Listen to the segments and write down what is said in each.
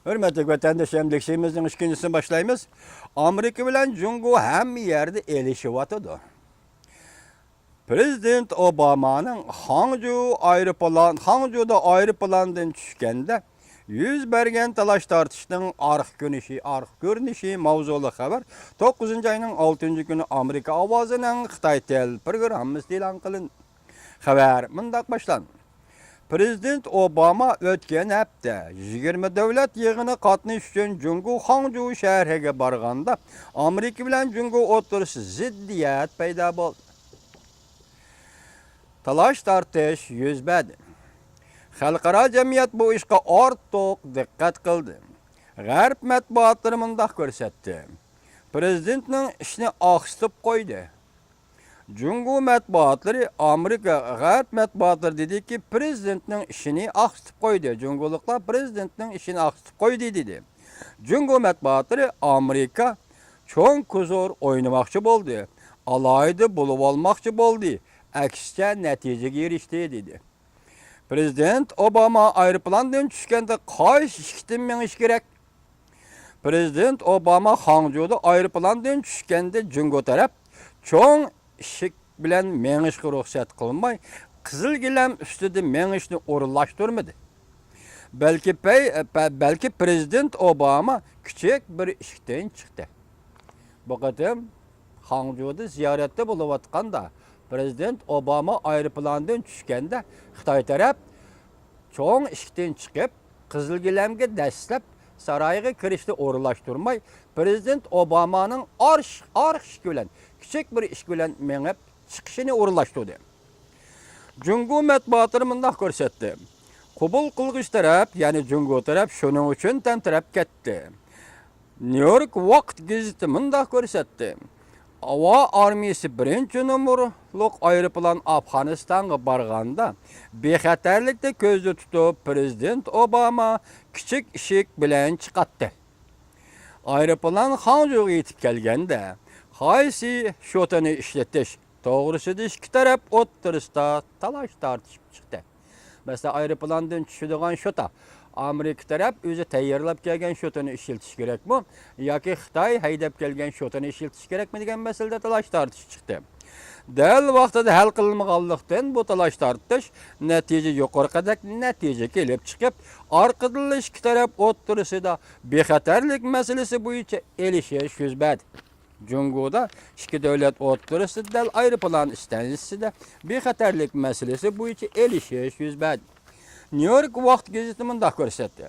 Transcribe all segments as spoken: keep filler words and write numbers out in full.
ھۆرمەتلىك ۋەتەنداشلىرىم، لېكسىيىمىزنىڭ ئىككىنچىسىنى باشلايمىز. ئامېرىكا بىلەن جۇڭگو ھەممە يەردە ئېلىشىۋاتىدۇ. پرېزىدېنت ئوبامانىڭ خاڭجۇ ئايروپىلان، خاڭجۇدا ئايروپىلاندىن چۈشكەندە يۈز بەرگەن تالاش-تارتىشنىڭ ئارقا كۆرۈنۈشى، ئارقا كۆرۈنۈشى ماۋزۇلۇق خەۋەر توققۇزىنچى ئاينىڭ ئالتىنچى كۈنى ئامېرىكا ئاۋازىنىڭ خىتاي تېل پروگراممىسىدا ئېلان قىلىندى. خەۋەر مۇنداق باشلاندى. پرېزىدېنت ئوباما ئۆتكەن ھەپتە يىگىرمە دۆلەت يىغىنى قاتنىشىش ئۈچۈن جۇڭگو خاڭجۇ شەھىرىگە بارغاندا، ئامېرىكا بىلەن جۇڭگو ئوتتۇرىسىدا زىددىيەت پەيدا بولدى. تالاش-تارتىش يۈز بەردى. خەلقئارا جەمئىيەت بۇ ئىشقا ئارتۇق دىققەت قىلدى. غەرب مەتبۇئاتلىرى مۇنداق كۆرسەتتى. پرېزىدېنتنىڭ ئىشىنى ئاقسىتىپ قويدى. جۇڭگو مەتبۇئاتلىرى، ئامېرىكا غەرب مەتبۇئاتلىرى دېدىكى، پرېزىدېنتنىڭ ئىشىنى ئاقسىتىپ قويدى. جۇڭگولۇقلار پرېزىدېنتنىڭ ئىشىنى ئاقسىتىپ قويدى، دېدى. جۇڭگو مەتبۇئاتلىرى ئامېرىكا چوڭ كوزۇر ئوينىماقچى بولدى، ئالاھىدە بولۇۋالماقچى بولدى، ئەكسىچە نەتىجىگە ئېرىشتى، دېدى. پرېزىدېنت ئوباما ئايروپىلاندىن چۈشكەندە قايسى ئىشىكتىن مېڭىش كېرەك؟ پرېزىدېنت ئوباما خاڭجۇدا ئايروپىلاندىن چۈشكەندە جۇڭگو تەرەپ چوڭ ئىشىك بىلەن مېڭىشقا رۇخسەت قىلماي، قىزىل گىلەم ئۈستىدە مېڭىشنى ئورۇنلاشتۇرمىدى. بەلكى پەي-، بە-، بەلكى پرېزىدېنت ئوباما كىچىك بىر ئىشىكتىن چىقتى. بۇ قېتىم خاڭجۇدا زىيارەتتە بولۇۋاتقاندا، پرېزىدېنت ئوباما ئايروپىلاندىن چۈشكەندە، خىتاي تەرەپ چوڭ ئىشىكتىن چىقىپ، قىزىل گىلەمگە دەسلەپ سارايغا كىرىشنى ئورۇنلاشتۇرماي، پرېزىدېنت ئوبامانىڭ ئارش-، ئارقا ئىشىكى بىلەن، كىچىك بىر ئىشىك بىلەن مېڭىپ چىقىشىنى ئورۇنلاشتۇردى. جۇڭگو مەتبۇئاتلىرى مۇنداق كۆرسەتتى. قوبۇل قىلغۇچ تەرەپ، يەنى جۇڭگو تەرەپ شۇنىڭ ئۈچۈن تەمتىرەپ كەتتى. نيۇ يورك ۋاقىت گېزىتى مۇنداق كۆرسەتتى. ھاۋا ئارمىيىسى بىرىنچى نومۇرلۇق ئايروپىلان ئافغانىستانغا بارغاندا، بىخەتەرلىكنى كۆزدە تۇتۇپ، پرېزىدېنت ئوباما كىچىك ئىشىك بىلەن چىقاتتى. ئايروپىلان خاڭجۇغا يېتىپ كەلگەندە، قايسى شوتىنى ئىشلىتىش توغرىسىدا ئىككى تەرەپ ئوتتۇرىسىدا تالاش-تارتىش چىقتى. مەسىلەن، ئايروپىلاندىن چۈشىدىغان شوتا. ئامېرىكا تەرەپ ئۆزى تەييارلاپ كەلگەن شوتىنى ئىشلىتىش كېرەكمۇ ياكى خىتاي ھەيدەپ كەلگەن شوتىنى ئىشلىتىش كېرەكمۇ دېگەن مەسىلىدە تالاش-تارتىش چىقتى. دەل ۋاقتىدا ھەل قىلىنمىغانلىقتىن، بۇ تالاش-تارتىش نەتىجە، يۇقىرىقىدەك نەتىجە كېلىپ چىقىپ، ئارقىدىنلا ئىككى تەرەپ ئوتتۇرىسىدا بىخەتەرلىك مەسىلىسى بويىچە ئېلىشىش يۈز بەردى. جۇڭگودا ئىككى دۆلەت ئوتتۇرىسىدا دەل ئايروپىلان ئىستانسىسىدا بىخەتەرلىك مەسىلىسى بويىچە ئېلىشىش يۈز بەردى. نيۇ يورك ۋاقىت گېزىتى مۇنداق كۆرسەتتى.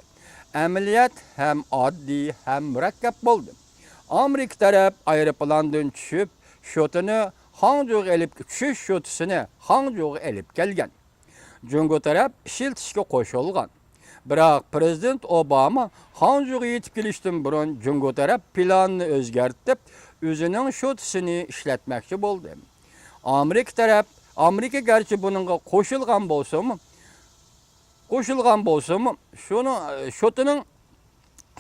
ئەمەلىيەت ھەم ئاددىي، ھەم مۇرەككەپ بولدى. ئامېرىكا تەرەپ ئايروپىلاندىن چۈشۈپ، شوتىنى خاڭجۇغا ئېلىپ، چۈشۈش شوتىسىنى خاڭجۇغا ئېلىپ كەلگەن. جۇڭگو تەرەپ ئىشلىتىشكە قوشۇلغان. بىراق پرېزىدېنت ئوباما خاڭجۇغا يېتىپ كېلىشتىن بۇرۇن، جۇڭگو تەرەپ پىلانىنى ئۆزگەرتىپ، ئۆزىنىڭ شوتىسىنى ئىشلەتمەكچى بولدى. ئامېرىكا تەرەپ، ئامېرىكا گەرچە بۇنىڭغا قوشۇلغان بولسىمۇ، قوشۇلغان بولسىمۇ، شۇنىڭ، شوتىنىڭ،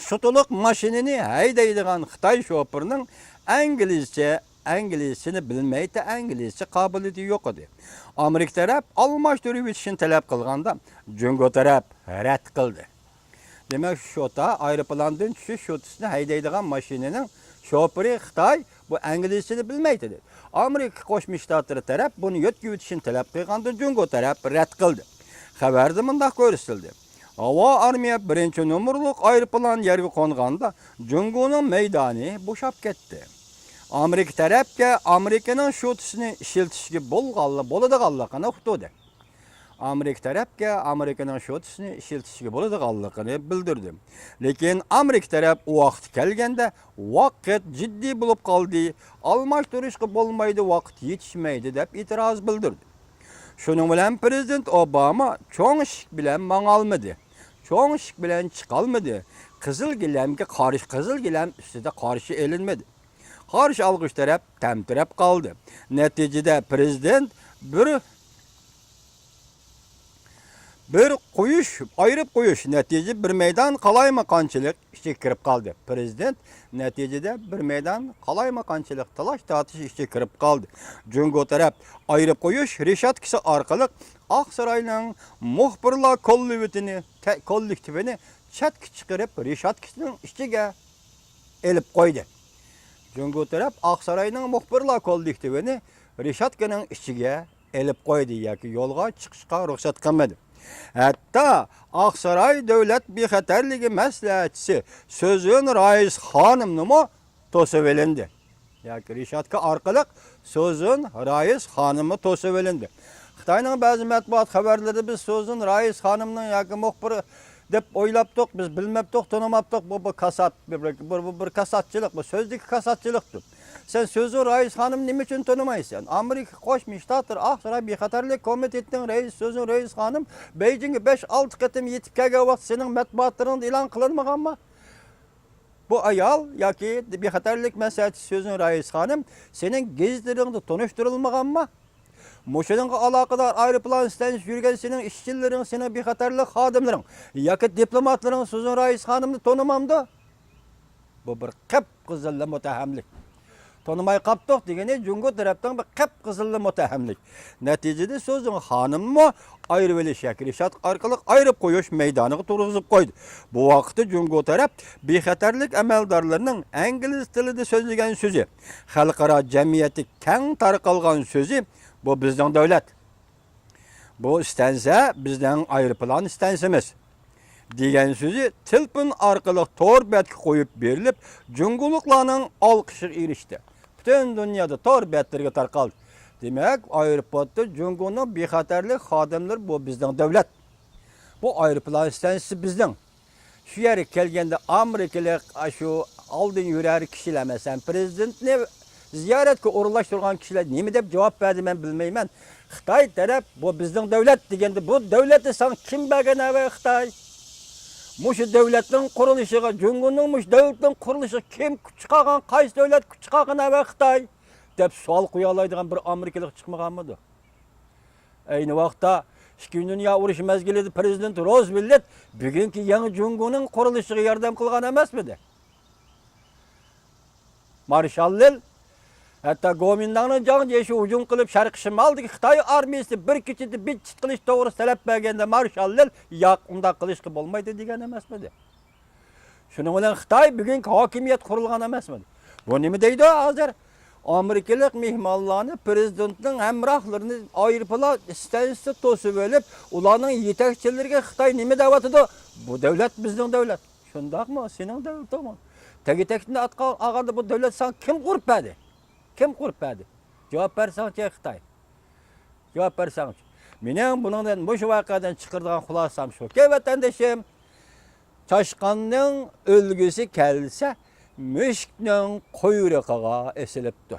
شوتىلىق ماشىنىنى ھەيدەيدىغان خىتاي شوپۇرىنىڭ ئىنگلىزچە، ئىنگلىزچىنى بىلمەيتتى، ئىنگلىزچە قابىلىيىتى يوق ئىدى. ئامېرىكا تەرەپ ئالماشتۇرۇۋېتىشنى تەلەپ قىلغاندا، جۇڭگو تەرەپ رەت قىلدى. دېمەك، شوتا، ئايروپىلاندىن چۈشۈش شوتىسىنى ھەيدەيدىغان ماشىنىنىڭ شوپۇرى خىتاي، بۇ ئىنگلىزچىنى بىلمەيتتى. ئامېرىكا قوشما شتاتلىرى تەرەپ بۇنى يۆتكىۋېتىشنى تەلەپ قىلغاندا، جۇڭگو تەرەپ رەت قىلدى. خەۋەردە مۇنداق كۆرسىتىلدى. ھاۋا ئارمىيە بىرىنچى نومۇرلۇق ئايروپىلان يەرگە قونغاندا، جۇڭگونىڭ مەيدانى بوشاپ كەتتى. ئامېرىكا تەرەپكە ئامېرىكىنىڭ شوتىسىنى ئىشلىتىشكە بولغانلى-، بولىدىغانلىقىنى ئۇقتۇردى. ئامېرىكا تەرەپكە ئامېرىكىنىڭ شوتىسىنى ئىشلىتىشكە بولىدىغانلىقىنى بىلدۈردى. لېكىن ئامېرىكا تەرەپ ۋاقتى كەلگەندە، ۋاقىت جىددىي بولۇپ قالدى، ئالماشتۇرۇشقا بولمايدۇ، ۋاقىت يېتىشمەيدۇ، دەپ ئېتىراز بىلدۈردى. شۇنىڭ بىلەن پرېزىدېنت ئوباما چوڭ ئىشىك بىلەن ماڭالمىدى، چوڭ ئىشىك بىلەن چىقالمىدى، قىزىل گىلەمگە قارشى، قىزىل گىلەم ئۈستىدە قارشى ئېلىنمىدى. قارشى ئالغۇچ تەرەپ تەمتىرەپ قالدى. نەتىجىدە پرېزىدېنت بىر، بىر قويۇش، ئايرىپ قويۇش نەتىجە بىر مەيدان قالايمىقانچىلىق ئىچىگە كىرىپ قالدى. پىرېزىدېنت نەتىجىدە بىر مەيدان قالايمىقانچىلىق، تالاش-تارتىش ئىچىگە كىرىپ قالدى. جۇڭگو تەرەپ ئايرىپ قويۇش رېشاتكىسى ئارقىلىق ئاقساراينىڭ مۇخبىرلار كوللېكتىپىنى، تە-، كوللېكتىپىنى چەتكە چىقىرىپ، رېشاتكىسىنىڭ ئىچىگە ئېلىپ قويدى. جۇڭگو تەرەپ ئاقساراينىڭ مۇخبىرلار كوللېكتىپىنى رېشاتكىنىڭ ئىچىگە ئېلىپ قويدى ياكى يولغا چىقىشقا رۇخسەت قىلمىدى. ھەتتا ئاقساراي دۆلەت بىخەتەرلىكى مەسلىھەتچىسى سۈزۈن رايىس خانىمنىمۇ توسۇۋېلىندى. ياكى رېشاتكا ئارقىلىق سۈزۈن رايىس خانىممۇ توسۇۋېلىندى. خىتاينىڭ بەزى مەتبۇئات خەۋەرلىرىدە بىز سۈزۈن رايىس خانىمنىڭ ياكى مۇخبىر دەپ ئويلاپتۇق، بىز بىلمەپتۇق، تونۇماپتۇق، بۇ بىر كاسات، بىر، بىر، بىر، بىر كاساتچىلىق، بۇ سۆزدىكى كاساتچىلىقتۇر. سەن سۈزۈن رايىس خانىمنى نېمە ئۈچۈن تونۇمايسەن؟ ئامېرىكا قوشما شتاتلىرى ئاقساراي بىخەتەرلىك كومىتېتىنىڭ رەئىسى سۈزۈن رايىس خانىم بېيجىڭغا بەش-ئالتە قېتىم يېتىپ كەلگەن ۋاقىت سېنىڭ مەتبۇئاتلىرىڭدا ئېلان قىلىنمىغانمۇ؟ بۇ ئايال ياكى بىخەتەرلىك مەسلىھەتچىسى سۈزۈن رايىس خانىم سېنىڭ گېزىتلىرىڭدە تونۇشتۇرۇلمىغانمۇ؟ مۇشۇنىڭغا ئالاقىدار ئايروپىلان ئىستانسىسىدا يۈرگەن سېنىڭ ئىشچىلىرىڭ، سېنىڭ بىخەتەرلىك خادىملىرىڭ ياكى دىپلوماتلىرىڭ سۈزۈن رايىس خانىمنى تونۇمامدۇ؟ بۇ بىر قىپقىزىللا مۇتتەھەملىك. تونۇماي قاپتۇق دېگىنى جۇڭگو تەرەپنىڭ بىر قىپقىزىللا مۇتتەھەملىك. نەتىجىدە سۈزۈن خانىممۇ ئايرىۋېلىش ياكى رېشاتكا ئارقىلىق ئايرىپ قويۇش مەيدانىغا تۇرغۇزۇپ قويدى. بۇ ۋاقىتتا جۇڭگو تەرەپ بىخەتەرلىك ئەمەلدارلىرىنىڭ ئىنگلىز تىلىدا سۆزلىگەن سۆزى، خەلقئارا جەمئىيەتتە كەڭ تارقالغان سۆزى، بۇ بىزنىڭ دۆلەت. بۇ ئىستانسا بىزنىڭ ئايروپىلان ئىستانسىمىز دېگەن سۆزى تېلېفون ئارقىلىق تور بەتكە قويۇپ بېرىلىپ، جۇڭگولۇقلارنىڭ ئالقىشىغا ئېرىشتى. پۈتۈن دۇنيادا تور بەتلىرىگە تارقالدى. دېمەك، ئايروپورتتا جۇڭگونىڭ بىخەتەرلىك خادىملىرى، بۇ بىزنىڭ دۆلەت. بۇ ئايروپىلان ئىستانسىسى بىزنىڭ. شۇ يەرگە كەلگەندە ئامېرىكىلىق، ئاشۇ ئالدىن يۈرەر كىشىلەر، مەسىلەن، پىرېزىدېنتنى زىيارەتكە ئورۇنلاشتۇرغان كىشىلەر نېمە دەپ جاۋاب بەردى، مەن بىلمەيمەن. خىتاي تەرەپ، بۇ بىزنىڭ دۆلەت دېگەندە، بۇ دۆلەتنى ساڭا كىم بەرگەن ھەۋە خىتاي؟ مۇشۇ دۆلەتنىڭ قۇرۇلۇشىغا، جۇڭگونىڭ مۇشۇ دۆلەتنىڭ قۇرۇلۇشىغا كىم كۈچ چىقارغان، قايسى دۆلەت كۈچ چىقارغان ھەۋە خىتاي؟ دەپ سوئال قويالايدىغان بىر ئامېرىكىلىق چىقمىغانمىدۇ؟ ئەينى ۋاقىتتا ئىككىنچى دۇنيا ئۇرۇشى مەزگىلىدە پىرېزىدېنت روزۋېلت بۈگۈنكى يېڭى جۇڭگونىڭ قۇرۇلۇشىغا ياردەم قىلغان ئەمەسمىدى؟ مارشاللىل، ھەتتا گومىنداڭنىڭ جاڭ جيېشى ھۇجۇم قىلىپ، شەرقىي شىمالدىكى خىتاي ئارمىيىسىنى بىر كېچىدە بىت-چىت قىلىش توغرىسىدا تەلەپ بەرگەندە، مارشاللىل، ياق، ئۇنداق قىلىشقا بولمايدۇ دېگەن ئەمەسمىدى؟ شۇنىڭ بىلەن خىتاي بۈگۈنكى ھاكىمىيەت قۇرۇلغان ئەمەسمىدى؟ بۇ نېمە دەيدۇ ھازىر؟ ئامېرىكىلىق مېھمانلارنى، پىرېزىدېنتنىڭ ھەمراھلىرىنى ئايروپىلان ئىستانسىسىدا توسۇۋېلىپ، ئۇلارنىڭ يېتەكچىلىرىگە خىتاي نېمە دەۋاتىدۇ؟ بۇ دۆلەت بىزنىڭ دۆلەت. شۇنداقمۇ؟ سېنىڭ دۆلىتىڭمۇ؟ تەگتەكتىن ئاتقا ئالغاندا بۇ دۆلەت ساڭا كىم قۇرۇپ بەردى؟ كىم قۇرۇپ بەردى؟ جاۋاب بەرسەڭچى خىتاي. جاۋاب بەرسەڭچى. مېنىڭ بۇنىڭدىن، مۇشۇ ۋەقەدىن چىقىرىدىغان خۇلاسام شۇكى، ۋەتەندىشىم، چاشقاننىڭ ئۆلگۈسى كەلسە، مۈشۈكنىڭ قۇيرۇقىغا ئېسىلىپتۇ.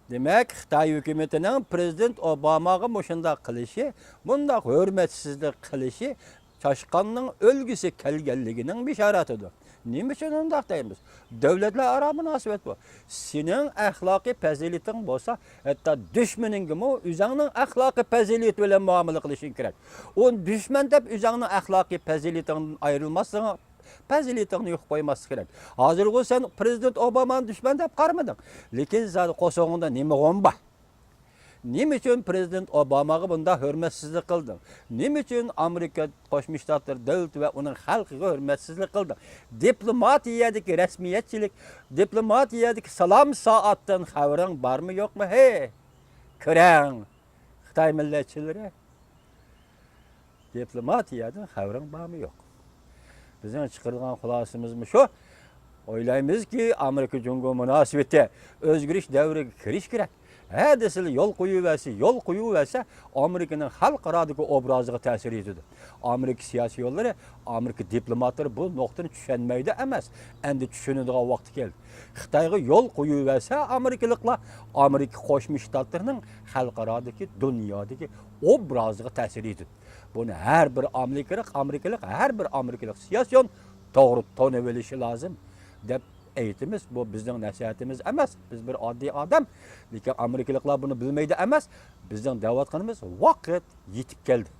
دېمەك، خىتاي ھۆكۈمىتىنىڭ پىرېزىدېنت ئوباماغا مۇشۇنداق قىلىشى، مۇنداق ھۆرمەتسىزلىك قىلىشى چاشقاننىڭ ئۆلگۈسى كەلگەنلىكىنىڭ بېشارىتىدۇر. نېمە ئۈچۈن ئۇنداق دەيمىز؟ دۆلەتلەر ئارا مۇناسىۋەت بۇ. سېنىڭ ئەخلاقىي پەزىلىتىڭ بولسا، ھەتتا دۈشمىنىڭگىمۇ ئۆزۈڭنىڭ ئەخلاقىي پەزىلىتى بىلەن مۇئامىلە قىلىشىڭ كېرەك. ئۇنى دۈشمەن دەپ ئۆزۈڭنىڭ ئەخلاقىي پەزىلىتىڭدىن ئايرىلماسلىقىڭ، پەزىلىتىڭنى يوقىتىپ قويماسلىق كېرەك. ھازىرغۇ سەن پىرېزىدېنت ئوبامانى دۈشمەن دەپ قارىمىدىڭ. لېكىن زادى قورسىقىڭدا نېمە غۇم بار؟ نېمە ئۈچۈن پىرېزىدېنت ئوباماغا بۇنداق ھۆرمەتسىزلىك قىلدىڭ؟ نېمە ئۈچۈن ئامېرىكا قوشما شتاتلىرى دۆلىتى ۋە ئۇنىڭ خەلقىگە ھۆرمەتسىزلىك قىلدىڭ؟ دىپلوماتىيەدىكى رەسمىيەتچىلىك، دىپلوماتىيەدىكى سالام سائەتتىن خەۋىرىڭ بارمۇ يوقمۇ؟ ھەي، كۆرەڭ، خىتاي مىللەتچىلىرى! دىپلوماتىيەدىن خەۋىرىڭ بارمۇ يوق؟ بىزنىڭ چىقىرىدىغان خۇلاسىمىزمۇ شۇ. ئويلايمىزكى، ئامېرىكا جۇڭگو مۇناسىۋىتى ئۆزگىرىش دەۋرىگە كىرىش كېرەك. ھە دېسىلا يول قويۇۋەرسە، يول قويۇۋەرسە، ئامېرىكىنىڭ خەلقئارادىكى ئوبرازىغا تەسىر يېتىدۇ. ئامېرىكا سىياسىيونلىرى، ئامېرىكا دىپلوماتلىرى بۇ نۇقتىنى چۈشەنمەيدۇ ئەمەس، ئەمدى چۈشىنىدىغان ۋاقتى كەلدى. خىتايغا يول قويۇۋەرسە ئامېرىكىلىقلار، ئامېرىكا قوشما شتاتلىرىنىڭ خەلقئارادىكى، دۇنيادىكى ئوبرازىغا تەسىر يېتىدۇ. بۇنى ھەر بىر ئامېرىكىلىق، ئامېرىكىلىق، ھەر بىر ئامېرىكىلىق سىياسىيون توغرا تونۇۋېلىشى لازىم دەپ ئېيتىمىز. بۇ بىزنىڭ نەسىھەتىمىز ئەمەس. بىز بىر ئاددىي ئادەم. لېكىن ئامېرىكىلىقلار بۇنى بىلمەيدۇ ئەمەس. بىزنىڭ دەۋاتقىنىمىز ۋاقىت يېتىپ كەلدى.